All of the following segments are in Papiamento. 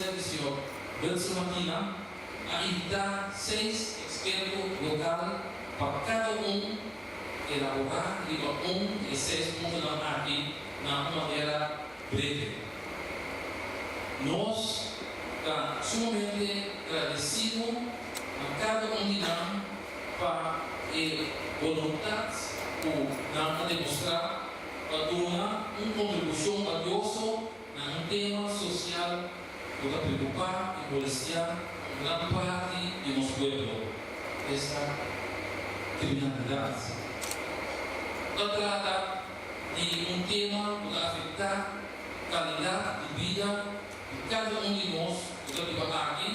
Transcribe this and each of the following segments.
lideransia di señor Wilson Martina, a invitá seis eksperto lokal pa kada un elaborá riba un di e seis puntonan aki na un manera breve. Nos ta sumamente gradesido na kada un di nan pa e boluntat ku nan a demostrá pa duna un kontribushon balioso na un tema sosial ku ta preokupá i molestiá un gran parti di nos pueblo, esta kriminalidat. Ta trata di un tema ku ta afektá kalidat di bida di kada un di nos ku ta biba aki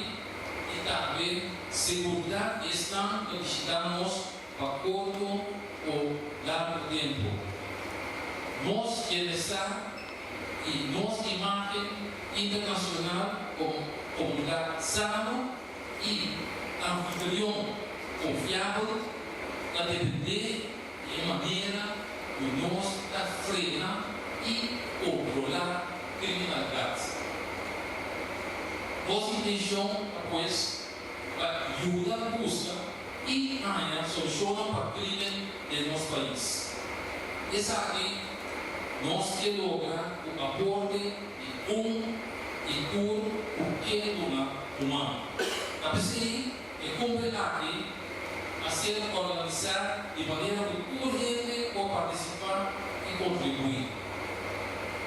i tambe seguridat di esnan ku ta bishitá nos pa korto o largu tempu. Nos bienestar i nos imágen internashonal komo komunidat sano i anfitrion konfiabel ta dependé di e manera ku nos ta frena i kontrolá kriminalidat. Nos intenshon ta pues pa yuda buska i haña solushonnan pa krimen den nos pais. Esaki nos ke logra ku aporte di un i tur ku ke duna un man. Ta p'esei e kumbre aki a ser organisá di manera ku tur hende por partisipá i kontribuí.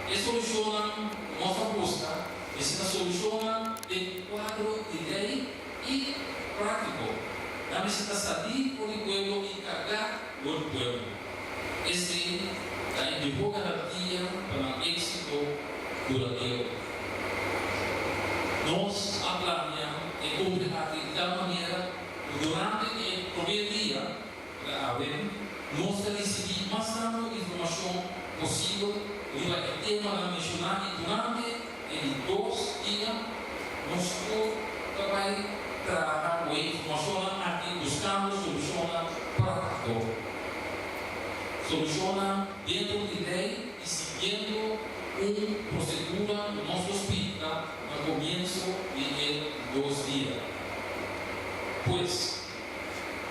E solushonnan ku nos ta buska mester ta solushonnan den kuadro di lei i práktiko. Nan mester ta salí for di pueblo i kargá dor di pueblo. Esei ta e mihó garantia pa nan éksito duradero. Nos a plania e kumbre aki di tal manera ku durante di e promé dia, ku ta awe, nos ta risibí mas tantu informashon posibel riba e temanan menshoná i durante e di dos dia nos tur ta bai traha ku e informashonnan aki buskando solushonnan práktiko, solushonnan dentro di lei i siguiendo un prosedura ku nos lo splika na komienso di e dos dia. Pues,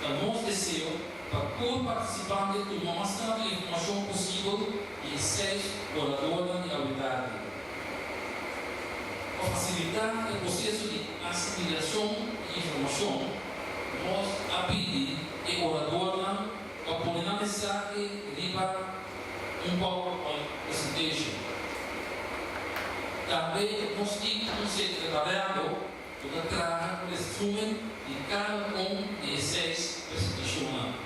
ta nos deseo pa tur partisipante tuma mas tantu informashon posibel di e seis oradornan di awe tardi. Pa fasilitá e proseso di asimilashon di informashon, nos a pidi e oradornan pa pone nan mensahe riba un PowerPoint presentation. Tambe nos tin un sekretariado ku ta traha ku resumen di kada un di e seis presentashonnan.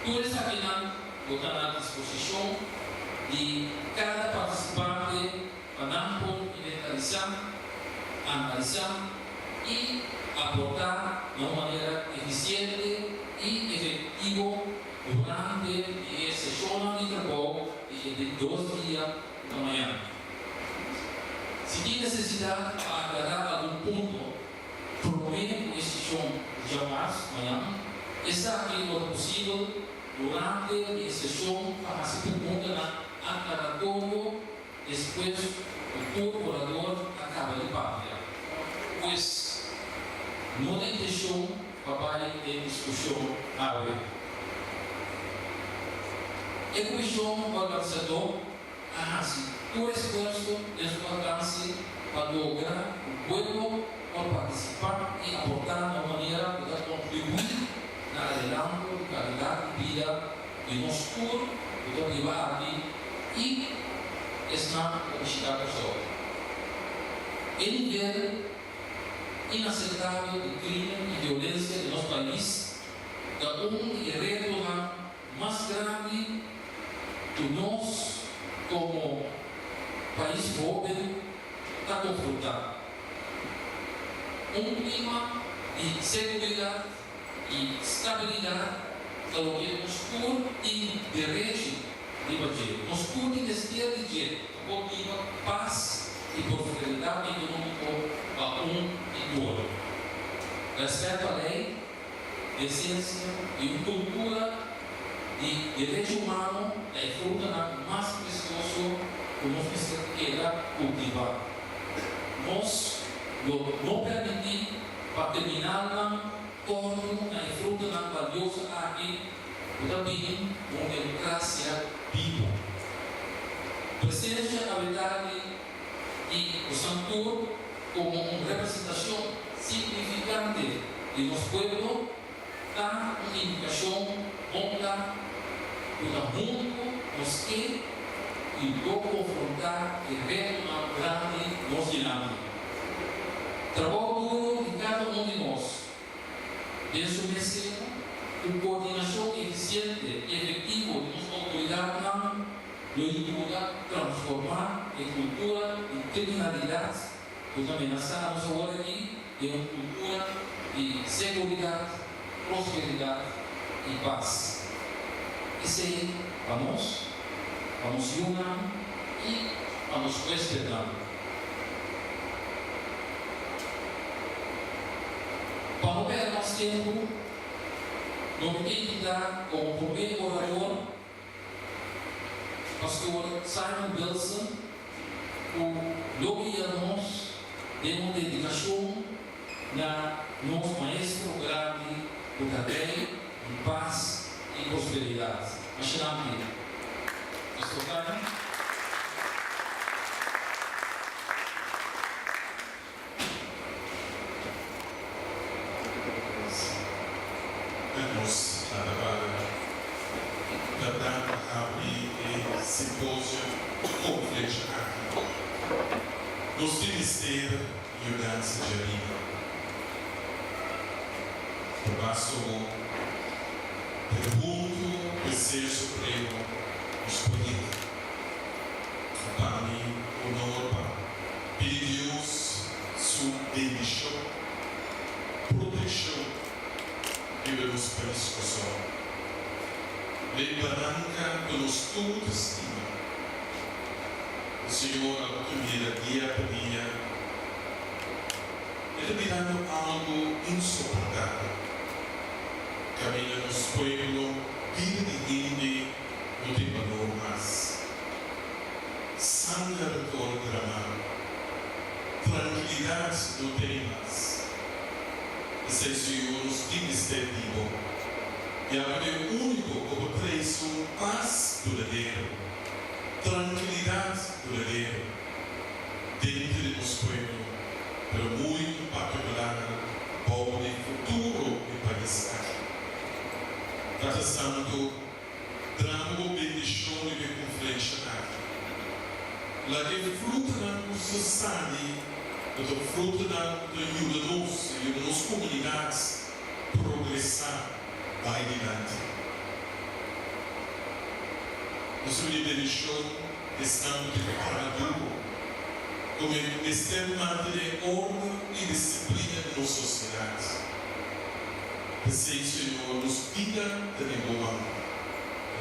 Tur esakinan lo ta na disposishon di kada partisipante pa nan por inventarisá, analisá i aportá na un manera efisiente i efektivo durante di e seshonnan di trabou di e di dos dia ku ta mañana. Si tin nesesidat pa aklará algun punto promé ku e seshon di djamars mañan, esaki lo ta posibel durante di e seshon pa hasi preguntanan aklaratorio despues ku tur orador a kaba di papia. Pues, no ta intenshon pa bai den diskushon awe. E komishon organisadó a hasi tur esfuerso den su alkanse pa logra ku pueblo por partisipá i aportá na un manera ku ta kontribuí na adelanto di kalidat di bida di nos tur ku ta biba aki i esnan ku ta bishitá Kòrsou. E nivel inaseptabel di krimen i violensia den nos pais ta un di e retonan mas grandi ku nos komo pais hóben ta konfrontá. Un klima di seguridat i stabilidat ta loke nos tur tin derechi riba dje. Nos tur tin mester di dje pa por biba ku pas i prosperidat ekonómiko pa un i tur. Rèspèt pa lei. Desensia i un kultura di derecho humano ta e frutanan mas presioso ku nos mester keda kultivá. Nos lo no permití pa kriminalnan tòrnu na e frutanan balioso aki ku ta bini ku un demokrasia bibu. Presensia awe tardi di bosan tur komo un representashon signifikante di nos pueblo ta un indikashon bon kla ku ta huntu nos ke i lo konfrontá e retonan grandi nos dilanti. Trabou duru di kada un di nos den su mes seno, ku koordinashon efisiente i efektivo di nos outoridatnan lo yuda transformá e kultura di kriminalidat ku ta menasá nos awor aki den un kultura di seguridat, prosperidat i pas. Esei pa nos, pa nos yunan i pa nos huespednan. Pa no pèrdè mas tempu, lo mi ta invitá komo promé orador Pastor Simon Wilson ku lo guia nos den un dedikashon na nos Maestro Grandi ku ta Rei di pas i prosperidat. Masha danki, Pastor Simon. Nos ta para trata pa habri e simposio konferensha aki. Nos tin mester yudansa dje ariba. Ta basto te huntu ku e Ser Supremo nos por yega. Ta pa mi honor pa pidi Dios su bendishon, protekshon riba nos pais Kòrsou. Den baranka ku nos tur ta stima. E Señor a bo ta mira dia pa dia, e ta birando algu insoportabel. Kaminda nos pueblo, bida di hende no tin balor mas. Sanger kor dramá. Trankilidat no tei mas. Esei Señor nos tin mester di bo. I abo ta e úniko ku por trese un pas duradero, trankilidat duradero denter di nos pueblo, pero muy en partikular bou di futuro di pais aki. Tata Santu, Drama bo bendishon riba e konferensha aki. Laga e frutanan ku sa sali lo ta frutanan ku ta yuda nos i yuda nos komunidat progresá bai dilanti. Nos ta pidi bendishon esnan ku tin ku traha duru, ku mester mantené órden i disiplina den nos sosiedat. P'esei, Señor, nos bida ta den bo man.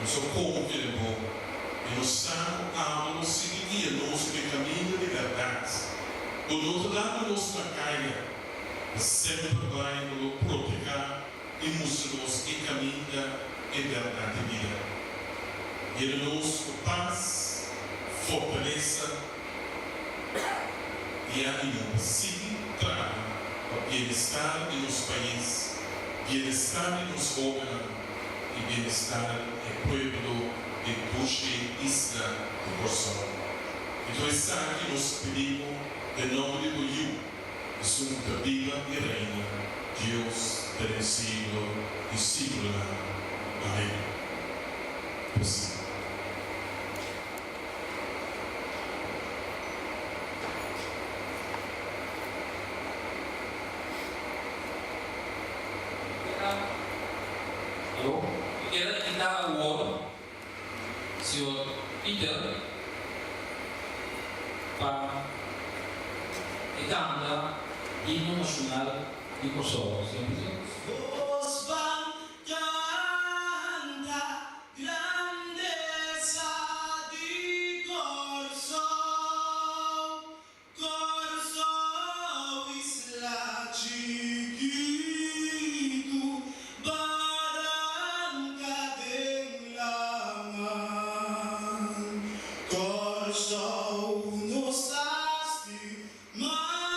Nos a konfia den bo, i nos sa ku abo lo sigui guia nos riba e kaminda di bèrdat. Bo no ta laga nos na kaya, ma semper bai bo lo protehá i mustra nos e kaminda, e bèrdat i bida. Yena nos ku pas, fortalesa i ánimo pa sigui traha pa bienestar di nos pais, bienestar di nos hóbennan i bienestar e pueblo di dushi isla di Kòrsou. I tur esaki nos ta pidi bo den nòmber di bo Yu, esun ku ta biba i reina, Dios te den siglo di siglonan. Amèn. Posí. Aló, mi kier a invitá awor señor Peter pa e kanta himno nashonal di Kòrsou. Señor Peter. Nos ban kanta Grandesa di Kòrsou, Kòrsou isla chikitu, baranka den laman. Kòrsou nos ta stima.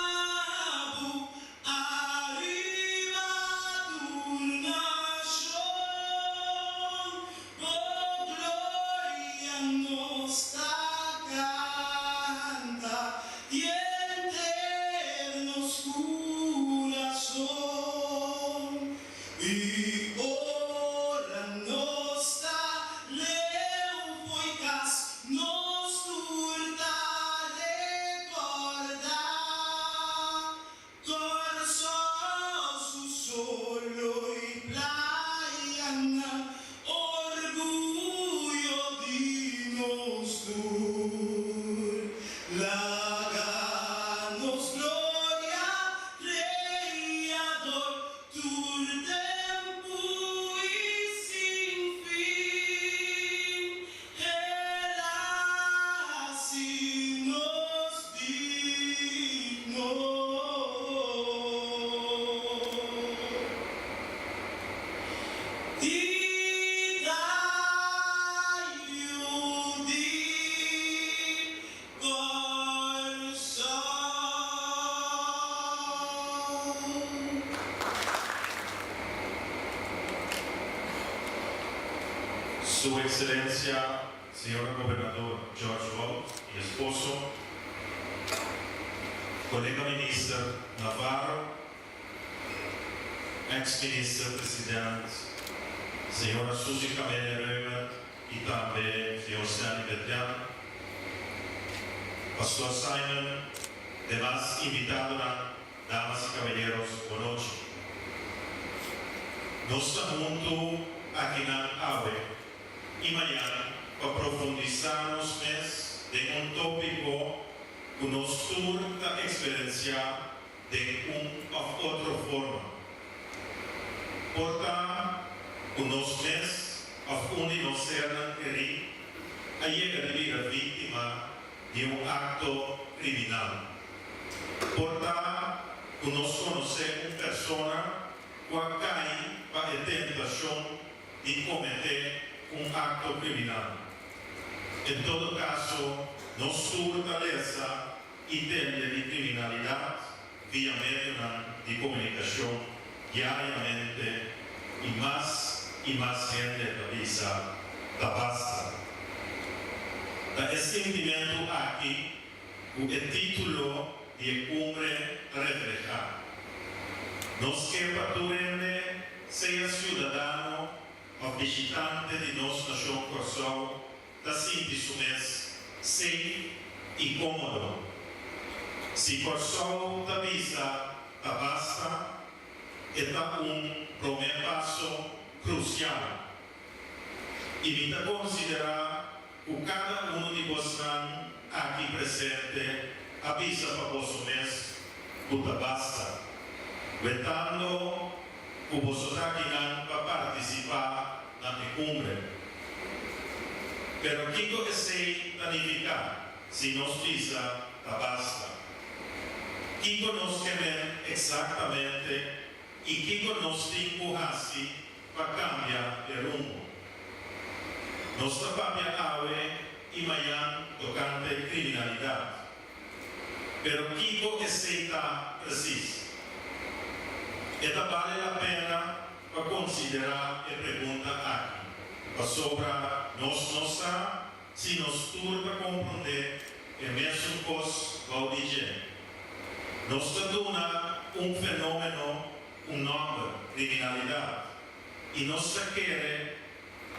Su Ekselensia Señora Gobernador George Wout i esposo, Kolega Minister Navarro, Eks Minister President Señora Suzy Camelia Römer i tambe Señor Stanley Betrian, Pastor Simon, demas invitadonan, damas i kabayeros, bonochi. Nos ta huntu akinan awe i mañan pa profundisá nos mes den un tópiko ku nos tur ta eksperensiá den un òf otro forma. Por ta ku nos mes òf un di nos sernan kerí a yega di bira víktima di un akto kriminal. Por ta ku nos konosé un persona ku a kai pa e tentashon di kometé un akto kriminal. En todo kaso, nos tur ta lesa i tende di kriminalidat via medionan di komunikashon diariamente i mas i mas hende ta bisa, Ta basta! Ta e sintimentu aki ku e título di e kumbre ta reflehá. Nos ke pa tur hende, sea siudadano òf bishitante di nos nashon Kòrsou, ta sinti su mes safe i kómodo. Si Kòrsou ta bisa ta basta, e ta un promé paso krusial. I mi ta konsiderá ku kada unu di bosnan aki presente a bisa pa boso mes ku ta basta, wetando ku boso ta akinan pa partisipá na e kumbre. Pero kiko esei ta nifiká si nos bisa ta basta? Kiko nos ke men eksaktamente i kiko nos tin ku hasi pa kambia e rumbo. Nos ta papia awe i mañan tokante kriminalidat. Pero kiko esei ta presis? E ta bale la pena pa konsiderá e pregunta aki, pasobra nos no sa si nos tur ta komprondé e mesun kos bou di dje. Nos ta duna un fenómeno un nòmber, kriminalidat, i nos ta kere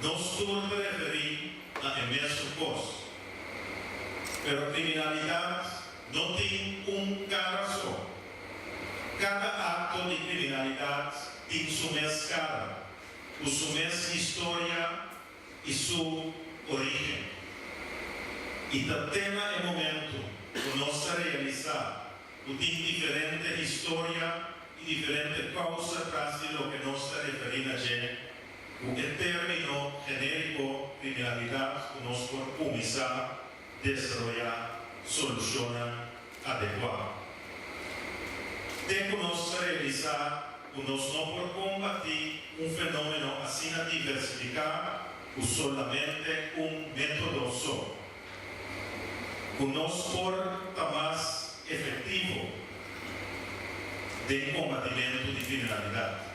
nos tur ta referí na e mesun kos. Pero kriminalidat no tin un kara so. Kada akto di kriminalidat tin su mes kara, ku su mes historia i su orígen. I ta te na e momentu ku nos ta realisá ku tin diferente historia i diferente kousa tras di loke nos ta referí na dje ku e término genériko kriminalidat ku nos por kuminsá desaroyá solushonnan adekuá. Te ku nos ta realisá ku nos no por kombatí un fenómeno asina diversifiká ku solamente un método so. Ku nos por ta mas efektivo den kombatimentu di kriminalidat.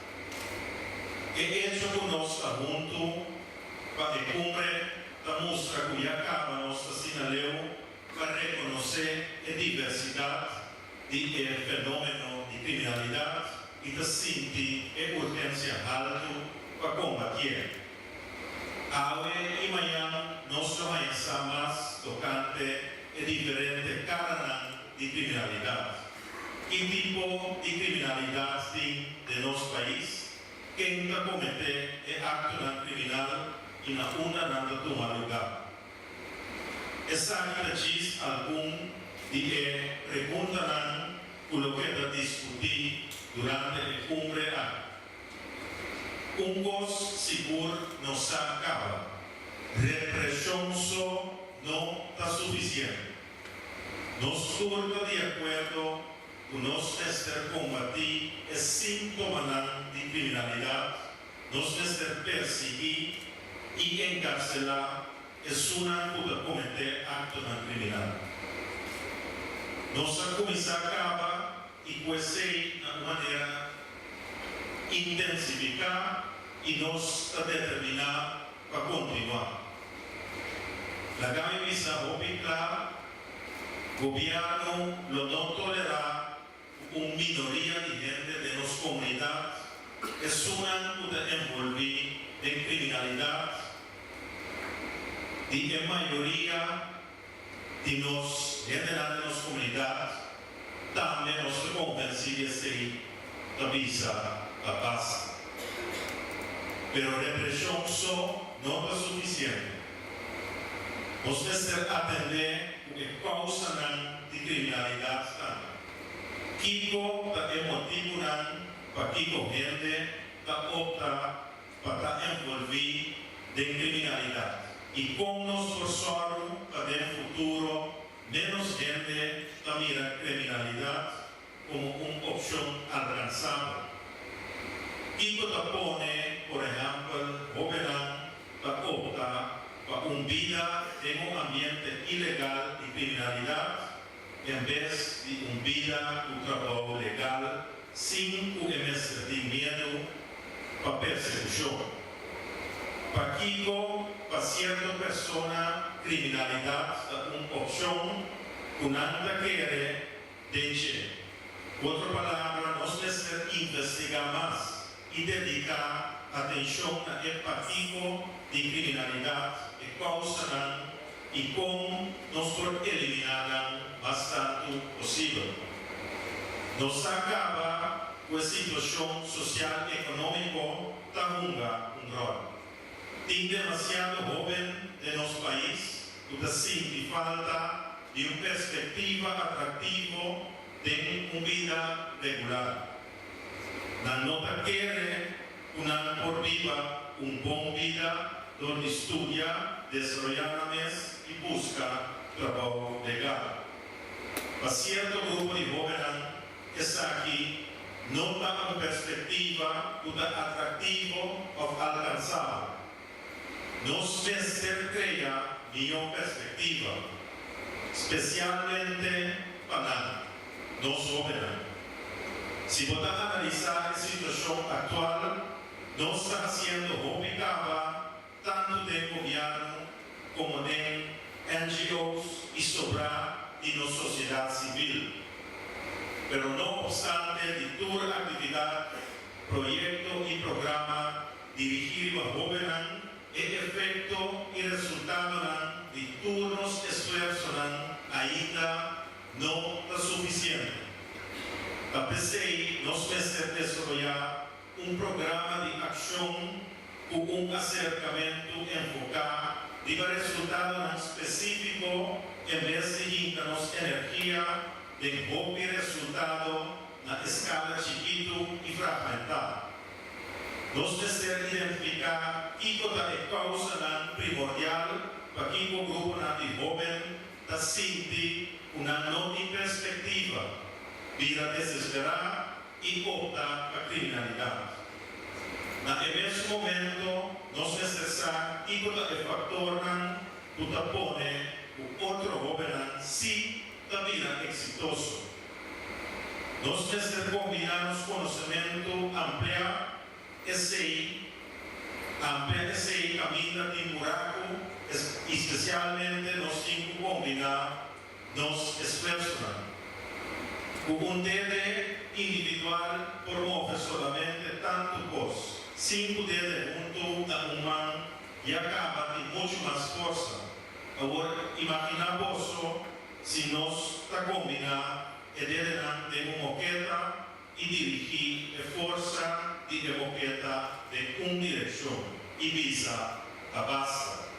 E echo ku nos ta huntu pa e kumbre ta mustra ku ya kaba nos ta asina leu pa rekonosé e diversidat di e fenómeno di kriminalidat i ta sinti e urgensia haltu pa kombatié. Awe i mañan nos lo haña sa mas tokante e diferente karanan di kriminalidat. Ki tipo di kriminalidat tin den nos pais? Ken ta kometé e aktonan kriminal i na unda nan ta tuma lugá? Esaki ta djis algun di e preguntanan ku lo keda diskutí durante e kumbre aki. Un kos sigur nos sa kaba, represhon so no ta sufisiente. Nos tur ta di akuerdo ku nos mester kombatí e síntomanan di kriminalidat, nos mester persiguí i enkarselá esunnan ku ta kometé aktonan kriminal. Nos a kuminsá kaba i ku esei na un manera intensifiká i nos ta determiná. pa kontinuá. Laga mi bisa hopi kla, gobièrnu lo no tolerá ku un minoria di hende den nos komunidat, esunnan ku ta envolví den kriminalidat, di e mayoria di nos hendenan den nos komunidat, tambe nos ta konvensí di esei, ta bisa ta basta. Pero represhon so no ta sufisiente. Nos mester atendé ku e kousanan di kriminalidat tambe. Kiko ta e motibunan pakiko hende ta opta pa ta envolví den kriminalidat i kon nos por sòru pa den futuro ménos hende ta mira kriminalidat komo un opshon alkansabel? Kiko ta pone, por ehèmpel, hóbennan ta opta pa un bida den un ambiente ilegal di kriminalidat en bes di un bida ku trabou legal sin ku e mester tin miedu pa persekushon? Pakiko pa sierto persona kriminalidat ta un opshon ku nan ta kere den dje? Ku otro palabra, nos mester investigá mas i dediká atenshon na e pakiko di kriminalidat, e kousanan i kon nos por eliminá nan mas tantu posibel. Nos sa kaba ku e situashon sosial-ekonómiko ta hunga un ròl. Tin demasiado hóben den nos pais ku ta sinti falta di un perspektiva atraktivo den un bida regular. Nan no ta kere ku nan por biba un bon bida dor di studia, desaroyá nan mes i buska trabou legal. Pa sierto grupo di hóbennan esaki no ta un perspektiva ku ta atraktivo òf alkansabel. Nos mester krea mihó perspektiva, spesialmente pa nan, nos hóbennan. Si bo ta analisá e situashon aktual, nos ta hasiendo hopi kaba tantu den gobièrnu komo den NGO's i sobrá di nos sosiedat sivil. Pero no opstante di tur aktividat, proyekto i programa dirigí riba hóbennan, e efekto i resultadonan di tur nos esfuersonan ainda no ta sufisiente. Ta p'esei nos mester desaroyá un programa di akshon ku un aserkamentu enfoká riba resultadonan spesífiko en bes di hinka nos energia den hopi resultado na eskala chikitu i fragmentá. Nos mester identifiká kiko ta e kousanan primordial pakiko gruponan di hóben ta sinti ku nan no tin perspektiva, bira desesperá i opta pa kriminalidat. Na e mesun momento nos mester sa kiko ta e faktornan ku ta pone ku otro hóbennan sí ta bira eksitoso. Nos mester kombiná nos konosementu, ampliá esei, amplia esei kaminda tin buraku, i spesialmente nos tin ku kombiná nos esfuersonan. Ku un dede individual por move solamente tantu kos, sinku dede huntu na un man ya kaba tin muchu mas forsa. Awor imaginá boso Si nos ta kombiná e dedenan den un moketa i dirigí e forsa di e moketa den un direkshon i bisa ta basta.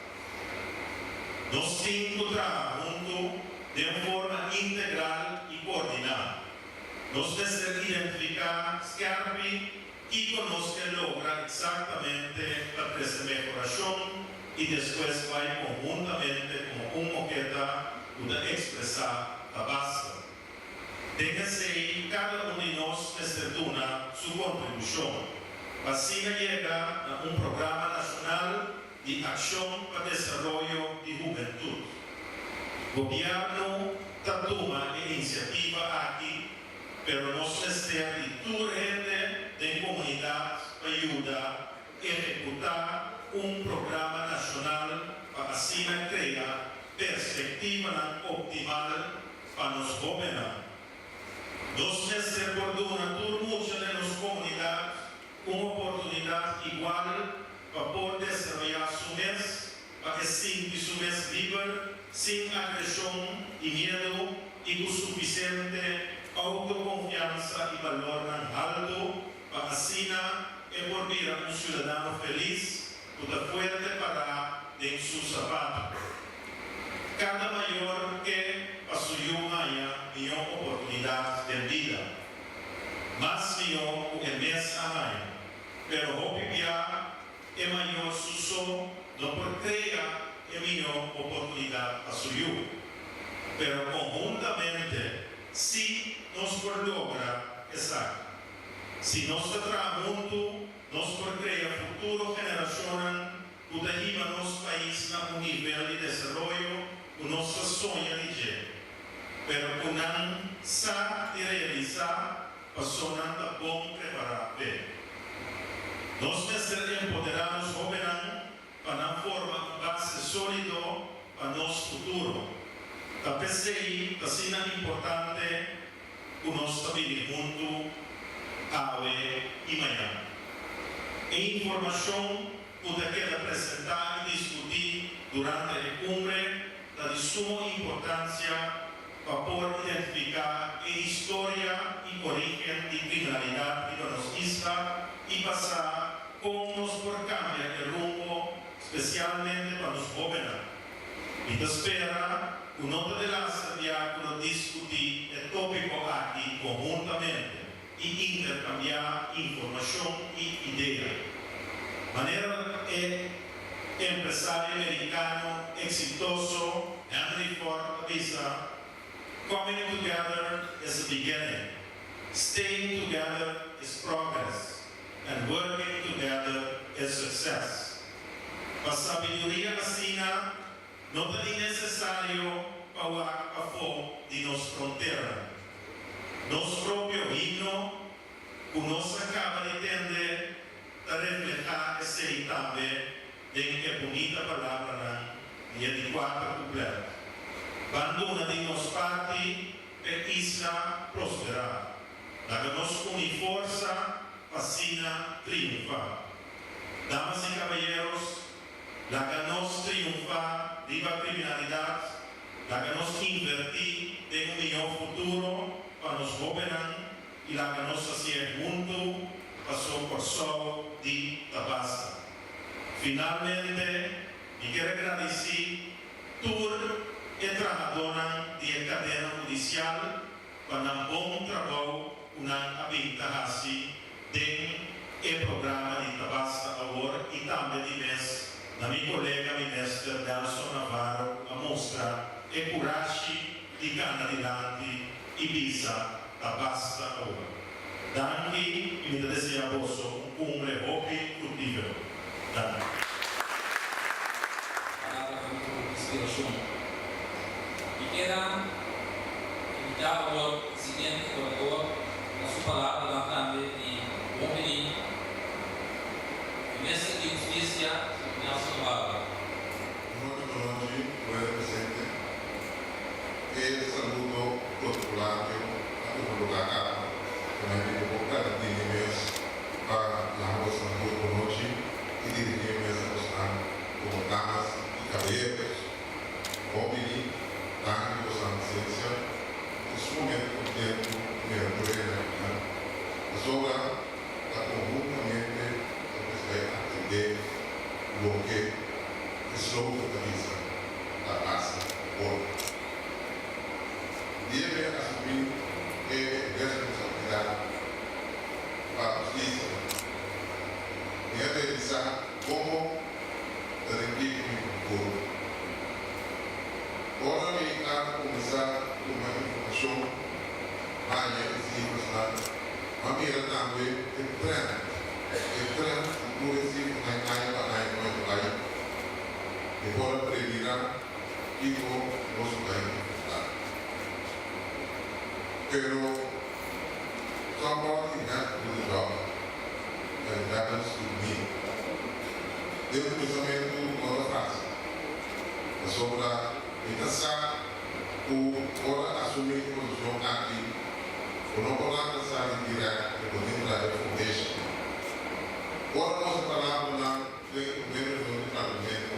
Nos tin ku traha huntu den un forma integral i koordiná. Nos mester identifiká skèrpi kiko nos ke logra eksaktamente pa trese mehorashon i despues bai konhuntamente komo un moketa ku ta ekspresá ta basta. Den esei kada un di nos mester duna su kontribushon pa asina yega na un programa nashonal di akshon pa desaroyo di hubentut. Gobièrnu ta tuma e inisiativa aki pero nos mester di tur hende den komunidat pa yuda ehekutá. Un programa nashonal pa asina krea perspektivanan optimal pa nos hóbennan. Nos mester por duna tur mucha den nos komunidat un oportunidat igual pa por desaroyá su mes, pa e sinti su mes liber, sin agreshon i miedu i ku sufisiente outokonfiansa i balornan haltu pa asina e por bira un siudadano felis ku ta fuerte pará den su sapatu. Kada mayor ke pa su yu haña mihó oportunidat den bida, mas mihó ku e mes a haña. Pero hopi bia e mayor su so no por krea e mihó oportunidat pa su yu. Pero konhuntamente sí nos por logra esaki. Si nos ta traha huntu, nos por krea futuro generashonnan ku ta hiba nos pais na un nivel di desaroyo ku nos ta soña di dje, pero ku nan sa di realisá paso nan ta bon prepará p'e. Nos mester empoderá nos hóbennan pa nan forma un base sólido pa nos futuro. Ta p'esei ta asina importante ku nos ta bini huntu awe i mañan. E informashon ku ta keda presentá i diskutí durante e kumbre ta di sumo importansia pa por identifiká e historia i orígen di kriminalidat riba nos isla i pa sa kon nos por kambia e rumbo spesialmente pa nos hóbennan. Mi ta spera ku no ta delaster bia ku lo diskutí e tópiko aki konhuntamente i interkambiá informashon i idea. Manera e empresario merikano eksitoso Henry Ford a bisa, Coming together is a beginning, staying together is progress, and working together is success. Pa sabiduria asina no ta ni nesesario pa wak pafó di nos fronteranan. Nos propio himno ku nos a kaba di tende ta reflehá esei tambe den e bunita palabranan di e di kuater kuplet, Ban duna di nos parti p'e isla prosperá, laga nos uni forsa p'asina triunfá. Damas i kabayeros, laga nos triunfá riba kriminalidat, laga nos invertí den un mihó futuro pa nos hóbennan i laga nos hasié huntu paso Kòrsou di ta basta. Finalmente, mi kier a gradisí tur e trahadónan di e kadena hudisial pa nan bon trabou ku nan a bin ta hasi den e programa di Ta Basta Awor i tambe di mes na mi kolega Minister Nelson Navarro ku a mustra e kurashi di kana dilanti i bisa Ta Basta Awor. Danki i mi ta desea boso un kumbre hopi fruktífero. Danki. Palabra ku inspirashon. Mi kier a invitá awor e siguiente orador na su palabranan tambe di bon bini, Minister di Hustisia, señor Nelson Navarro. Nochi nochi, pueblo presente. E saludo protocolario a tuma lugar caba. Tambe mi por permití mi mes pa laha bosnan tur bon nochi i dirigí mi mes na bosnan komo damas i kabayeros. Bon bini, danki pa bosnan presensia. Mi ta sumamente kontentu di mira tur hende akinan, pasobra ta konhuntamente nos mester bai atendé loke e slogan ta bisa, Ta basta bon. Debe asumí e responsabilidat pa hustisia. Mi a realisá komo ta den kiko mi por. Ora mi a kuminsá tuma informashon, haña e sifrasnan, m'a mira tambe e trend, e trend di tur e sifranan aña pa aña ku a bai. Mi por a premirá kiko nos lo bai enfrentá. Pero somebody has to do the job and it happens to me. Den kuminsamentu no ta fásil, pasobra mi ta sa ku ora asumí e posishon aki, bo no por lanta sali dirèkt i bo tin traha e fundeshi. Ora nos a palabranan den e promé reunion di parlamento,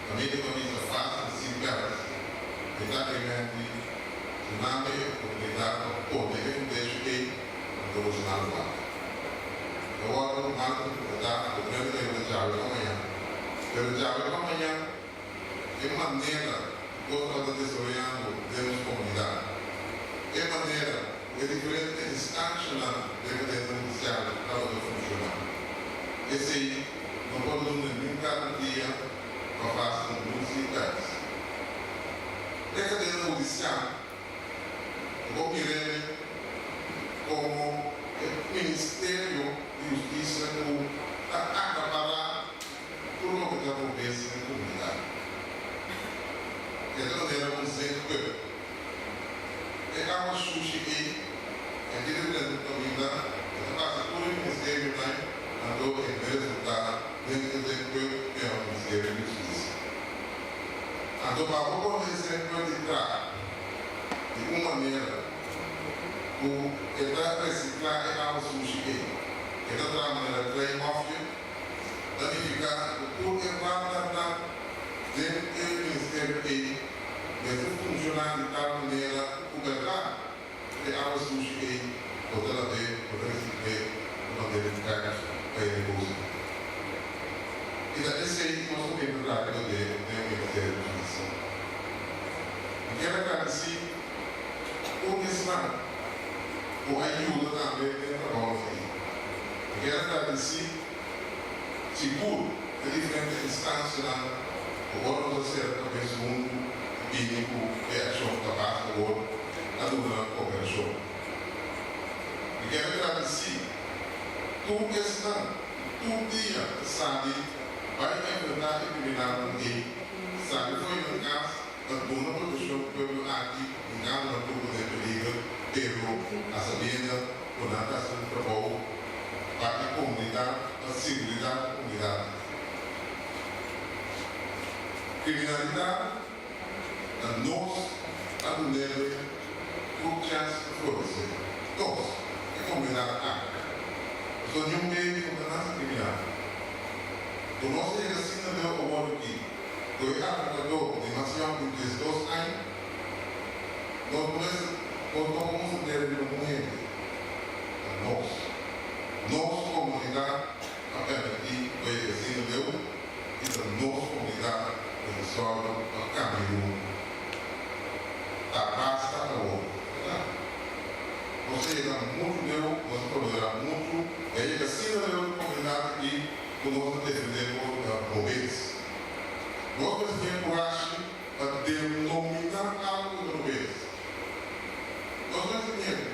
kaminda mi a bisa fásil sin pèrs, mi ta agremente dunami e oportunidat pa pone e fundeshi ei, anto boso nan lo wak. Ta wòrdu mal interpretá ku prende ta yuda djawe pa mañan. Pero djawe pa mañan e manera ku kos tabata desaroyando den nos komunidat, e manera ku e diferente instanshanan den kadena hudisial tabata funshoná, esei no por duna niun garantia pa fásil lus i pèrs. E kadena hudisial Bo mir'é komo e Ministerio di Hustisia ku ta akapará tur loke ta robes den komunidat. E ta manera un zenkput. E awa shushi ei e tin diferente kaminda, e ta pasa tur e ministerionan, anto e ta resultá den e zenkput ku yama Ministerio di Hustisia. Anto pa bo pone e zenkput di traha di un manera ku e ta resiklá e awa sushi ei, e ta traha manera klei hòfje, ta nifiká ku tur e waternan den e ministerio ei mester funshoná di tal manera ku bèrdat e awa sushi ei bo ta lab'é, bo ta resikl'é pa manera di bèk pa e negoshi. I ta esei nos ta bin ta trata di den Ministerio di Hustisia. Mi kier a gradisí tur esnan ku a yuda tambe den trabou aki. Mi kier a gradisí sigur e diferente instansianan ku ora nos a sera kabes huntu i bini ku e akshon ta basta awor a duna nan kooperashon. Mi kier a gradisí tur esnan ku tur dia ta sali bai enfrentá e kriminalnan ei, sali fo'i nan kas pa duna proteccion cu pueblo aki hingando nan turbo den peliger, pero a sabienda cu nan ta haci un trabou pa e comunidad, pa seguridad di comunidad. Criminalidad ta nos a dunele tur chens pa florece. Nos, e comunidad aki. Pasobra niun baby no ta nace criminal. Cu nos a yega asina leu awor aki, ku e atracador di mas yòn di 12 aña, nos no mester, nos no por mustra dede riba un hende. Ta nos, nos comunidad a permití ku e yega asina leu i ta nos comunidad mester sòru pa cambia rumbo. Ta basta awor, berdad? Nos a yega muchu leu, nos a tolerá muchu i a yega asina leu ku comunidad aki ku nos ta defendé por robes. Nos mester tin e kurashi pa denominá algu ku ta robes. Nos mester tin e.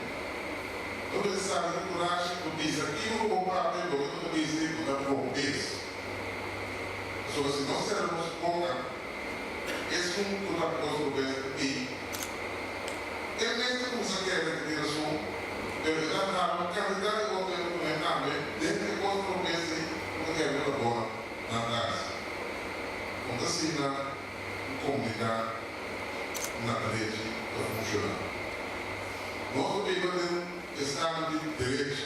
Nos mester sabi ku kurashi ku bisa kiko ku bo papia loke ku ta bisa ku ta robes. Pasobra si nos sera nos boka, esun ku ta kos robes ta ei. E mes ta kuminsá kere ku tin rason, pero e ta hala un kantidat di otro hende kuné tambe den e kos robes ei ku ta kere ku ta bona nan kas. Kon ta asina un komunidat na derechi ta funshoná? Nos ta biba den un estado di derechi.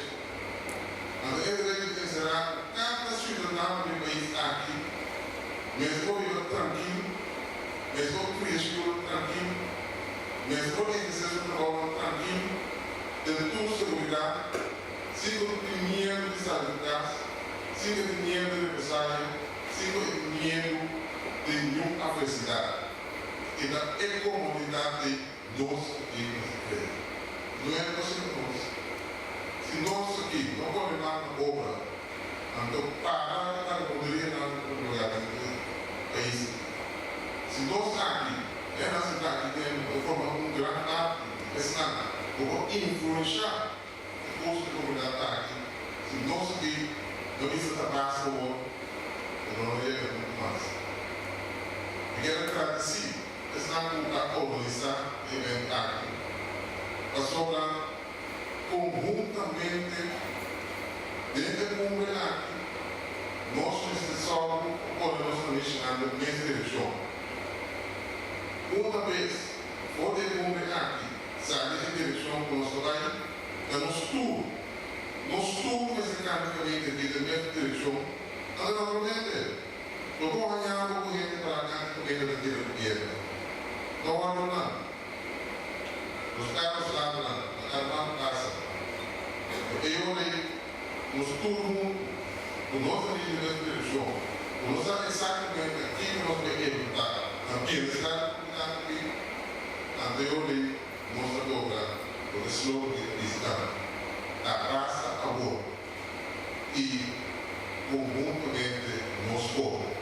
Anto e derechi ta enserá ku kada siudadano di e pais aki mester por biba trankil, mester por kria su yunan trankil, mester por ehersé su trabounan trankil, den tur seguridat, sin ku tin miedu di sali di kas, sin ku tin miedu di represalia, sin ku e tin miedu di niun atversidat. I ta e komunidat ei nos aki mester krea. No e nos sino nos. Si nos aki no pone man na obra, anto para ta vagabunderianan ku ta lugar den e pais aki. Si nos aki, e nan sentá aki den, ta forma un gran parti di esnan ku por influenshá e kurso di komunidat aki, si nos aki no bisa ta basta awor, e no lo yega nunka mas. Mi kier a gradisí esnan ku a organisá e evento aki, pasobra konhuntamente den e kumbre aki. Nos mester sòru pa pone nos amishinan den mes direkshon. Una bes for di e kumbre aki sali e direkshon ku nos ta bai, ta nos tur, nos tur mester kambia kaminda di den mes direkshon, anto naturalmente lo bo haña bo ku hende pará kantu kaminda ta tira ku piedra. No wòrdu nan. Nos Carlos Ladran, na Armando Casa. E ora ei, nos tur huntu, ku nos a dirigi nos direkshon, ku nos sa eksaktamente kiko nos bai ehekutá na bienestar di komunidat aki, anto e ora ei nos ta logra loke slogan di revista ta, Ta basta awor i konhuntamente nos por.